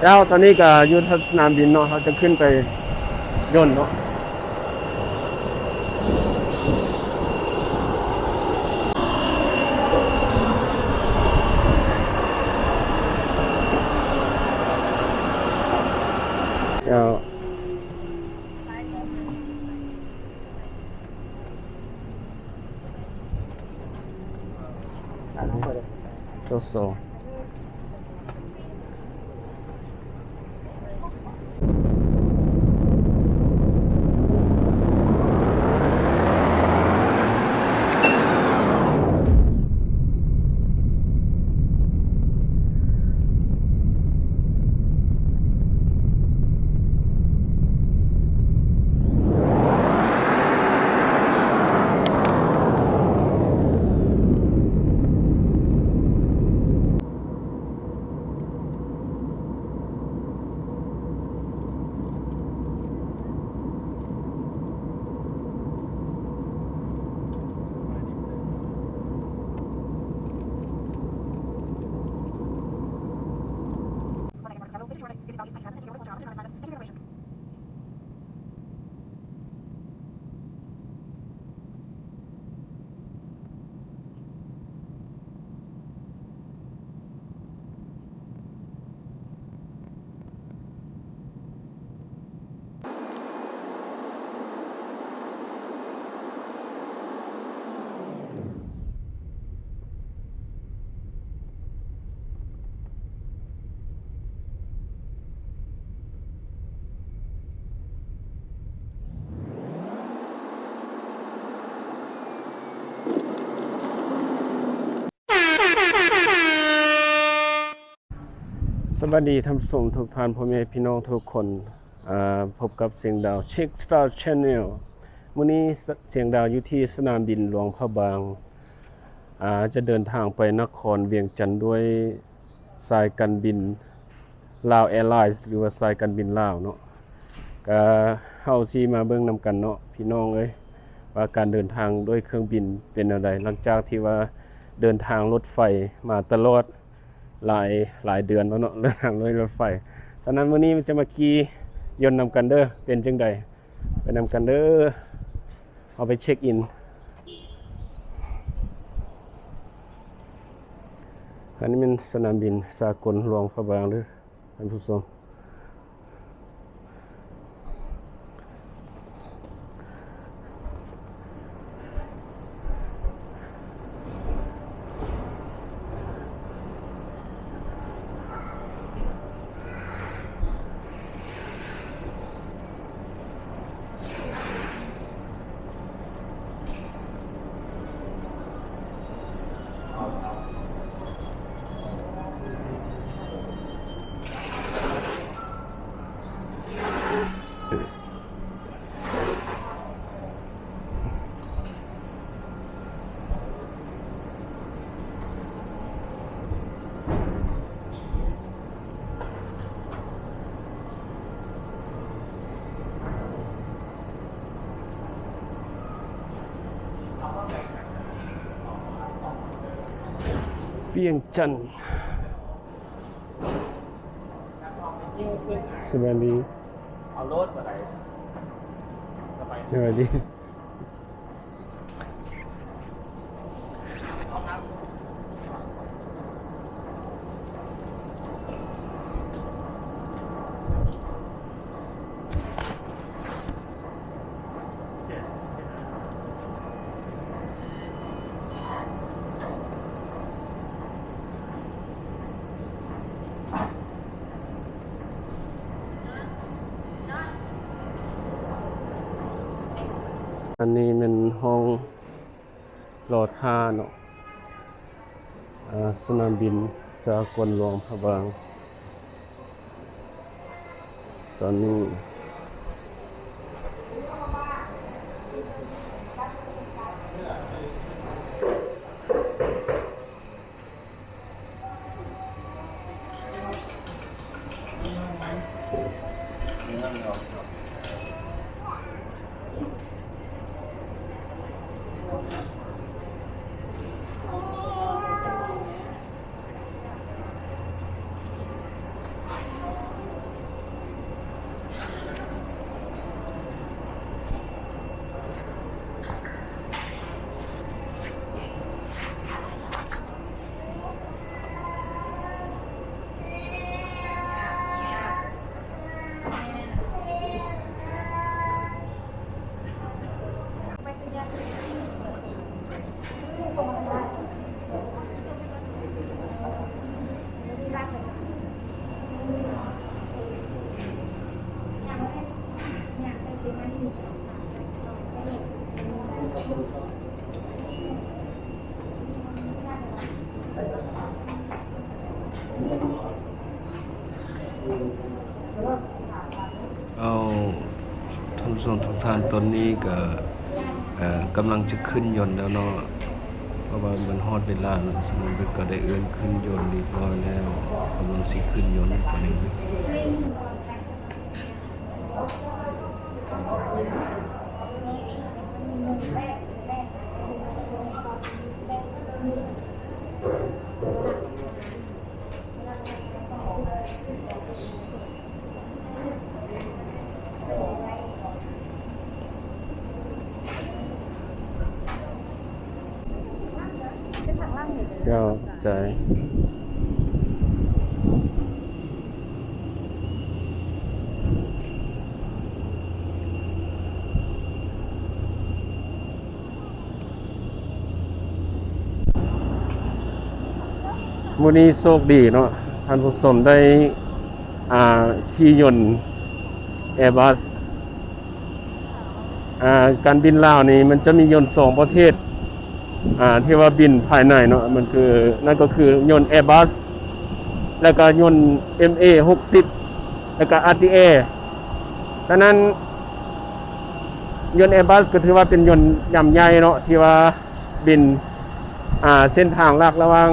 ເຈົ້າ ຕອນນີ້ກໍຢູ່ທີ່ສະໜາມບິນເນາະ ເຮົາຈະຂຶ້ນໄປຍົນເນາະ. ເຈົ້າ ສະບາຍດີທ່ານຜູ້ຊົມທຸກທ່ານ ພໍ່ແມ່ພີ່ນ້ອງທຸກຄົນ. ອາ ພົບກັບສຽງດາວ Chick Star Channel. ມື້ນີ້ສະ ສຽງດາວຢູ່ທີ່ສະໜາມບິນຫຼວງພະບາງ ອາ ຈະເດີນທາງໄປນະຄອນວຽງຈັນດ້ວຍສາຍການບິນລາວແອລາຍ ຫຼືວ່າສາຍການບິນລາວເນາະ. ກະເຮົາຊິມາເບິ່ງນຳກັນເນາະ ພີ່ນ້ອງເອີຍ ວ່າການເດີນທາງດ້ວຍເຄື່ອງບິນເປັນແນວໃດ ຫຼັງຈາກທີ່ວ່າເດີນທາງລົດໄຟມາຕະຫຼອດ ຫຼາຍ ຫຼາຍເດືອນແລ້ວເນາະ ເລື່ອງທາງດ້ວຍລົດໄຟ. ສະນັ້ນ ມື້ນີ້ຈະມາຂີ່ຍົນນຳກັນເດີ ເປັນຈັ່ງໃດ ໄປນຳກັນເດີ. ເຮົາໄປເຊັກອິນ. ອັນນີ້ແມ່ນສະໜາມບິນສາກົນຫຼວງພະບາງເດີ ທ່ານຜູ້ຊົມ. ວຽງຈັນ. ສະບາຍດີ. ເອົາໂລດບໍ່ໄດ້. ສະບາຍດີ. ສະບາຍດີ. ອັນນີ້ແມ່ນຫ້ອງລໍຖ້າເນາະ ອາ ສະໜາມບິນສາກົນຫຼວງພະບາງ. ຕອນນີ້ ອ ເອົາ ທ່ານຜູ້ຊົມທຸກທ່ານ, ຕອນນີ້ກະ ເອີ ກຳລັງຈະຂຶ້ນຍົນແລ້ວເນາະ ເພາະວ່າມັນຮອດເວລາເນາະ, ສະນັ້ນເພິ່ນກະໄດ້ເອີ້ນຂຶ້ນຍົນຮຽບຮ້ອຍແລ້ວ, ກຳລັງຊິຂຶ້ນຍົນຕອນນີ້. ເຈົ້າ ຂອບໃຈ. ມື້ນີ້ໂຊກດີເນາະ ທ່ານຜູ້ຊົມ ໄດ້ ອ່າ ຂີ່ຍົນແອບັສ. ອ່າ ການບິນລາວນີ້ມັນຈະມີຍົນສອງປະເພດ ອ່າ ທີ່ວ່າບິນພາຍໃນເນາະ ມັນຄື ນັ້ນກໍຄືຍົນແອບັສ ແລ້ວກໍຍົນເອັມເອຫົກສິບ ແລ້ວກໍອາຣ໌ທີແອ. ສະນັ້ນ ຍົນແອບັສກໍຖືວ່າເປັນຍົນຍຳໃຫຍ່ເນາະ ທີ່ວ່າບິນ ອ່າ ເສັ້ນທາງຫຼັກລະຫວ່າງ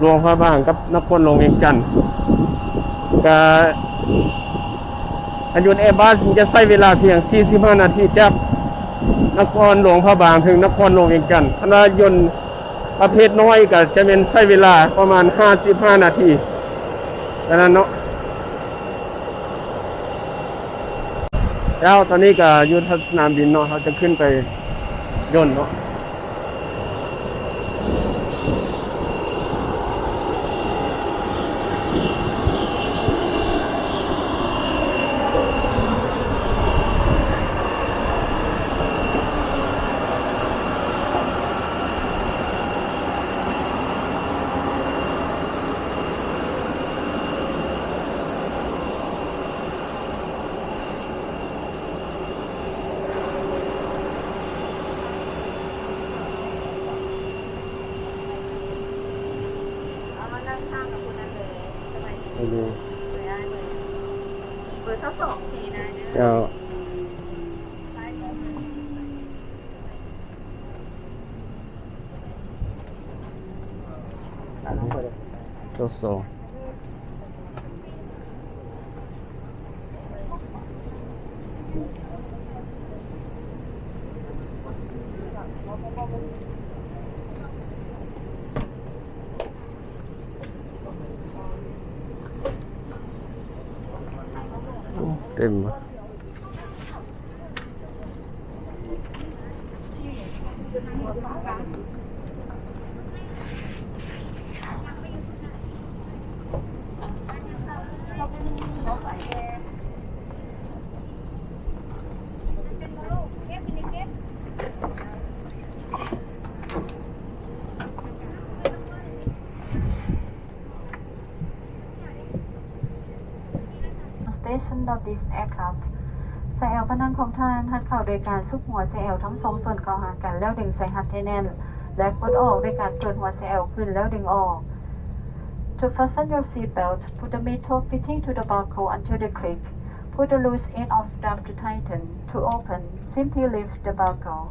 ຫຼວງພະບາງກັບນະຄອນຫຼວງວຽງຈັນ. ກະ ອັນຍົນແອບັສມັນຈະໃຊ້ເວລາພຽງສີ່ສິບຫ້ານາທີ ຈາກນະຄອນຫຼວງພະບາງເຖິງນະຄອນຫຼວງວຽງຈັນ. ຄັນວ່າຍົນປະເພດນ້ອຍກະຈະແມ່ນໃຊ້ເວລາປະມານຫ້າສິບຫ້ານາທີ ເທົ່ານັ້ນເນາະ. ແລ້ວຕອນນີ້ກະຢູ່ທີ່ສະໜາມບິນເນາະ, ເຮົາຈະຂຶ້ນໄປຍົນເນາະ. ເອົາມານັ່ງຂ້າງກັບຜູ້ນັ້ນເລີຍ ສະບາຍດີ. ເບີຊາວສອງ ສີ່ ນາຍເດີ. ເຈົ້າ. ເຈົ້າສອງ. ເຕັມ. Station of this aircraft. ສາຍແອວພະນັງຂອງທ່ານ ຮັດເຂົ້າໂດຍການຊຸກຫົວສາຍແອວທັງສອງສ່ວນເຂົ້າຫາກັນ ແລ້ວດຶງສາຍຮັດໃຫ້ແໜ້ນ ແລະ ກົດອອກດ້ວຍການເປີດຫົວສາຍແອວຂຶ້ນ ແລ້ວດຶງອອກ. To fasten your seat belt, put the metal fitting to the buckle until they click. Pull the loose end of strap to tighten. To open, simply lift the buckle.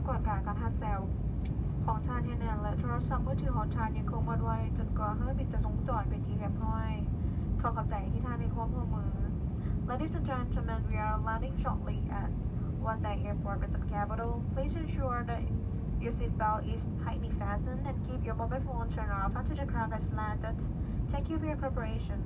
ກວດກາການຮັດແຊວຂອງທ່ານໃຫ້ແໜ້ນ ແລະ ໂທລະສັບມືຖືຂອງທ່ານຍັງຄົງໝົດໄວ້ ຈົນກວ່າເຮືອບິນຈະລົງຈອດເປັນທີ່ຮຽບຮ້ອຍ. ຂໍຂອບໃຈທີ່ທ່ານໃຫ້ຄວາມຮ່ວມມື. Ladies and gentlemen, we are landing shortly at Vande Airport, Vietnam capital. Please ensure that your seat belt is tightly fastened and keep your mobile phone turned off until the craft has landed. Thank you for your cooperation.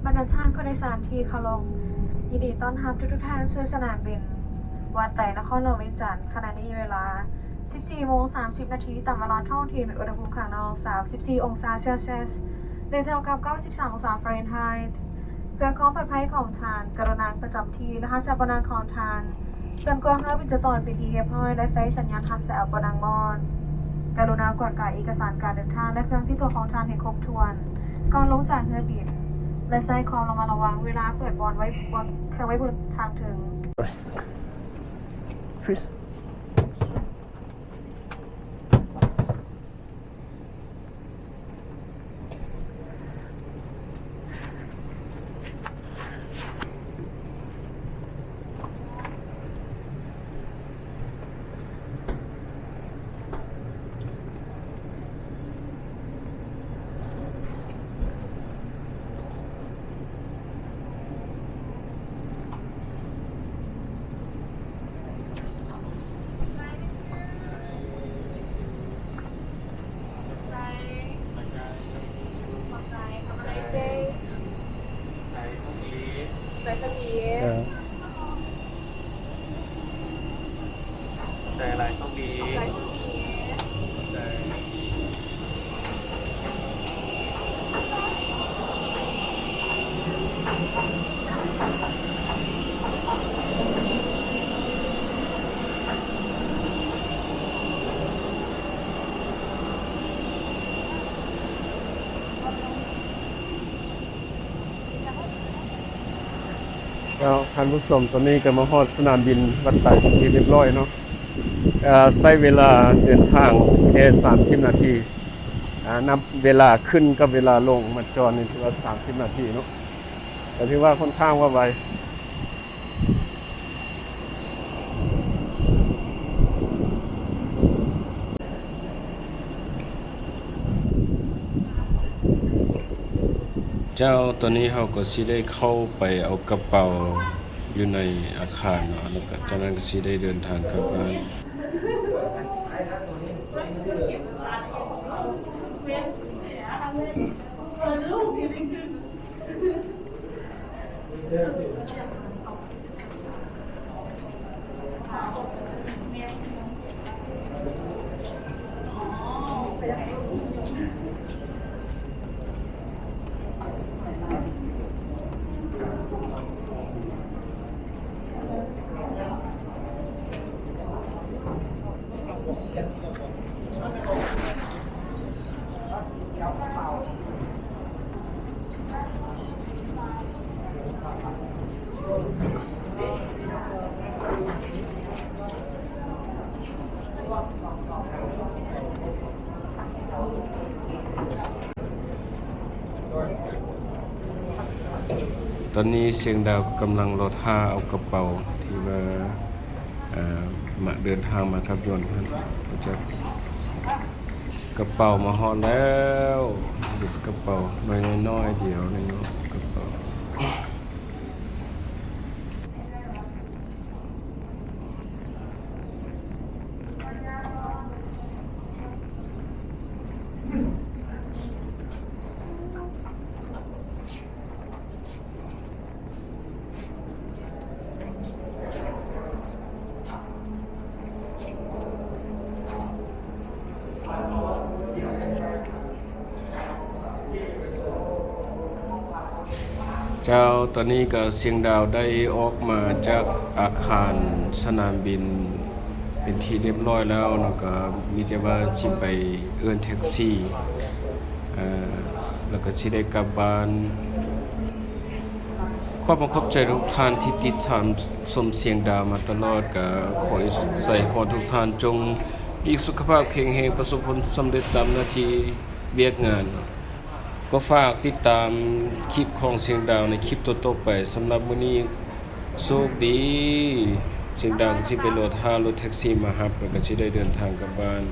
ບັນດາທ່ານຜູ້ໂດຍສານທີ່ເຄົາລົບ, ຍິນດີຕ້ອນຮັບທຸກໆທ່ານສູ່ສະໜາມບິນວັດໄຕ ນະຄອນຫຼວງວຽງຈັນ. ຂະນະນີ້ເວລາສິບສີ່ໂມງສາມສິບນາທີຕາມເວລາທ້ອງຖິ່ນ, ອຸນຫະພູມຂ້າງນອກສາມສິບສີ່ອົງສາເຊລຊຽສ ຫຼື ເທົ່າກັບເກົ້າສິບສາມອົງສາຟາເຣນໄຮ. ເພື່ອຄວາມປອດໄພຂອງທ່ານ, ກະລຸນາປະຈຳທີ່ ແລະ ຮັດແຊວບ່ອນນັ່ງຂອງທ່ານ ຈົນກວ່າເຮືອບິນຈະຈອດເປັນທີ່ຮຽບຮ້ອຍ ແລະ ໄຟສັນຍານຮັດແຊວບ່ອນນັ່ງໝົດ. ກະລຸນາກວດກາເອກະສານການເດີນທາງ ແລະ ເຄື່ອງຕິດຕົວຂອງທ່ານໃຫ້ຄົບຖ້ວນ ກ່ອນລົງຈາກເຮືອບິນ ແລະ ໃຊ້ຄວາມລະມັດລະວັງເວລາເປີດບ່ອນໄວ້ ບ່ອນ ເຄື່ອງໄວ້ບົນທາງເທິງ. Chris. ກ ເອົາ ທ່ານຜູ້ຊົມ, ຕອນນີ້ກໍມາຮອດສະໜາມບິນວັດໄຕເປັນທີ່ຮຽບຮ້ອຍເນາະ. ເອີ ໃຊ້ເວລາເດີນທາງແຄ່ສາມສິບນາທີ. ອາ ນັບເວລາຂຶ້ນກັບເວລາລົງມາຈອດນີ້ ຖືວ່າສາມສິບນາທີເນາະ, ກໍຖືວ່າຄ່ອນຂ້າງວ່າໄວ. ເຈົ້າ, ຕອນນີ້ເຮົາກໍຊິໄດ້ເຂົ້າໄປເອົາກະເປົາຢູ່ໃນອາຄານເນາະ, ແລ້ວກໍຈາກນັ້ນກໍຊິໄດ້ເດີນທາງກັບບ້ານ. ຕອນນີ້ຊຽງດາວກໍກຳລັງລໍຖ້າເອົາກະເປົາທີ່ວ່າ ເອີ ມາເດີນທາງມາກັບຍົນຫັ້ນ ກໍຈະ ກະເປົາມາຮອດແລ້ວ, ເປັນກະເປົານ້ອຍໆດຽວໜຶ່ງເນາະ ກະເປົາ. ເຈົ້າ, ຕອນນີ້ກໍຊຽງດາວໄດ້ອອກມາຈາກອາຄານສະໜາມບິນເປັນທີ່ຮຽບຮ້ອຍແລ້ວເນາະ, ກໍມີແຕ່ວ່າຊິໄປເອີ້ນແທັກຊີ ເອີ ແລ້ວກໍຊິໄດ້ກັບບ້ານ. ຂໍຂອບໃຈທຸກທ່ານທີ່ຕິດຕາມຊົມຊຽງດາວມາຕະຫຼອດ, ກໍຂໍອວຍໄຊໃຫ້ທຸກທ່ານຈົ່ງມີສຸຂະພາບແຂງແຮງ, ປະສົບຜົນສຳເລັດຕາມໜ້າທີ່ວຽກງານ. ກໍຝາກຕິດຕາມຄລິບຂອງຊຽງດາວໃນຄລິບຕໍ່ໆໄປ. ສຳລັບມື້ນີ້ໂຊກດີ, ຊຽງດາວກໍຊິໄປລໍຖ້າລົດແທັກຊີມາຮັບ ແລ້ວກໍຊິໄດ້ເດີນທາງກັບບ້ານ.